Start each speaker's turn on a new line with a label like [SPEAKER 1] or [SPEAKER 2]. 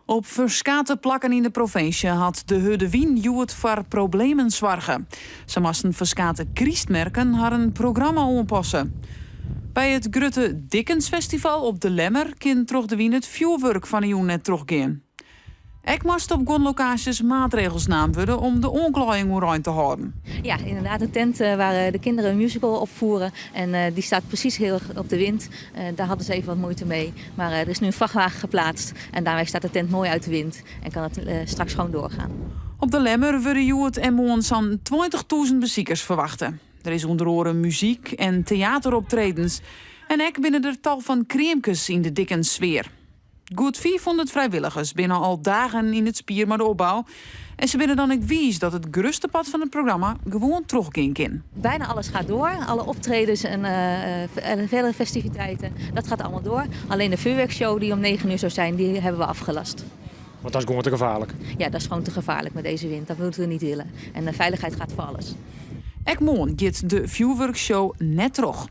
[SPEAKER 1] Op ferskate plakken yn de provinsje hat de hurde wyn hjoed foar problemen soarge. Sa moasten ferskate krystmerken harren programma oanpasse. By it grutte Dickensfestival op De Lemmer kin troch de wyn it fjoerwurk fan 'e jûn net trochgean. Ek moast op guon lokaasjes maatregels naam wurde om de oanklaaiïng oerein te hâlden.
[SPEAKER 2] Ja, inderdaad, een tent waar de kinderen een musical opvoeren. En die staat precies heel erg op de wind. Daar hadden ze even wat moeite mee. Maar er is nu een vrachtwagen geplaatst en daarmee staat de tent mooi uit de wind en kan het straks gewoon doorgaan.
[SPEAKER 1] Op De Lemmer wurde hjoed en moarn sa'n 20.000 besikers ferwachte. Der is ûnder oare muzyk en teateroptredens. En ek binne der tal fan kreamkes yn de Dickens-sfear. Goed 500 frijwilligers binne al dagen yn it spier mei de opbou. En se binne dan ek wiis dat it grutste part fan it programma gewoan trochgean kin.
[SPEAKER 2] Bijna alles gaat door. Alle optredens en verdere festiviteiten, dat gaat allemaal door. Alleen de vuurwerkshow die om 9 uur zou zijn, die hebben we afgelast.
[SPEAKER 3] Want dat is gewoan te gefaarlik.
[SPEAKER 2] Ja, dat is gewoon te gevaarlijk met deze wind. Dat moeten we niet willen. En de veiligheid gaat voor alles.
[SPEAKER 1] Ek moarn giet de fjoerwurkshow net troch.